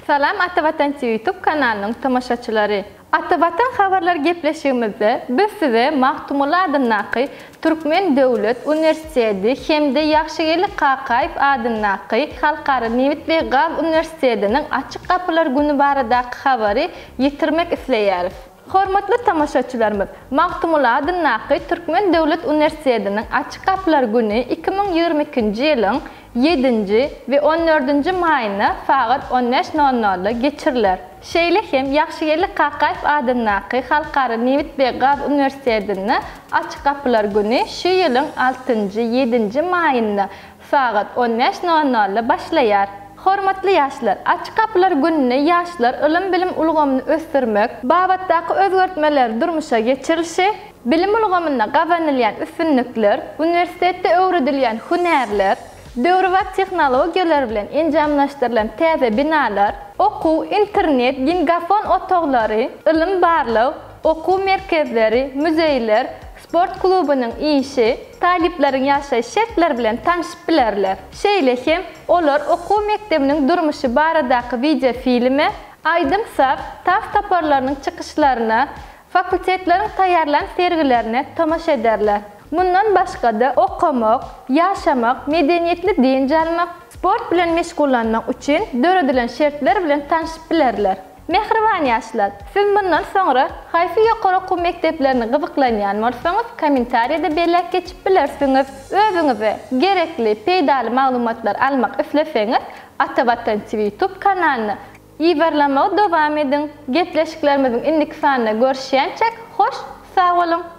Salam Ata Watan TV Youtube kanalynyň tomaşaçylary! Ata Watan habarlar gepleşigimizde biz size Magtymguly adyndaky Türkmen döwlet uniwersiteti hem-de Ýagşygeldi Kakaýew adyndaky Halkara nebit we gaz uniwersitetiniň açyk gapylar güni baradaky habary ýetirmek isleýäris. Hormatly tomaşaçylarymyz, Magtymguly adyndaky Türkmen döwlet uniwersitetiniň açyk gapylar güni 2022-nji ýylyň ýedinji we on dördünji maýynda sagat on bäş nol nolda geçiriler. Şeýle hem Ýagşygeldi Kakaýew adyndaky Halkara nebit we gaz uniwersitetinde Açyk gapylar güni şu ýylyň altynjy, ýedinji maýynda sagat on bäş nol nolda başlaýar. Hormatly ýaşlar! Açyk gapylar gününde ýaşlar ylym-bilim ulgamyny ösdürmek babatdaky özgertmeleri durmuşa geçirilişi, bilim ulgamynda gazanylýan üstünlikler, uniwersitetde öwredilýän hünärler, döwrebap tehnologiýalar bilen enjamlaşdyrylan täze binalar, okuw, internet, gingafon otaglary, ylym-barlag, okuw merkezleri, muzeýler, sport klubunyň işi, talyplaryň ýaşaýyş şertleri bilen tanşyp bilerler. Şeýle hem, olar okuw mekdebiniň durmuşy baradaky wideofilme, aýdym-saz, tans toparlarynyň çykyşlaryna, fakultetleriň taýýarlan sergilerine tomaşa ederler. Mundan başga-da, okamak, ýaşamak, medeniýetli dynç almak, sport bilen meşgullanmak üçin döredilen şertler bilen tanşyp bilerler. Mähriban ýaşlar, siz mundan soňra haýsy ýokary okuw mekdeplerini gyzyklanýan bolsaňyz kommentariýada belläp geçip bilersiňiz. Özüňize gerekli, peýdaly maglumatlary almak isleseňiz Ata Watan TV YouTube kanalyny yzarlamagy dowam ediň. Gepleşiklerimiziň indiki sanynda görüşýänçäk hoş sag boluň!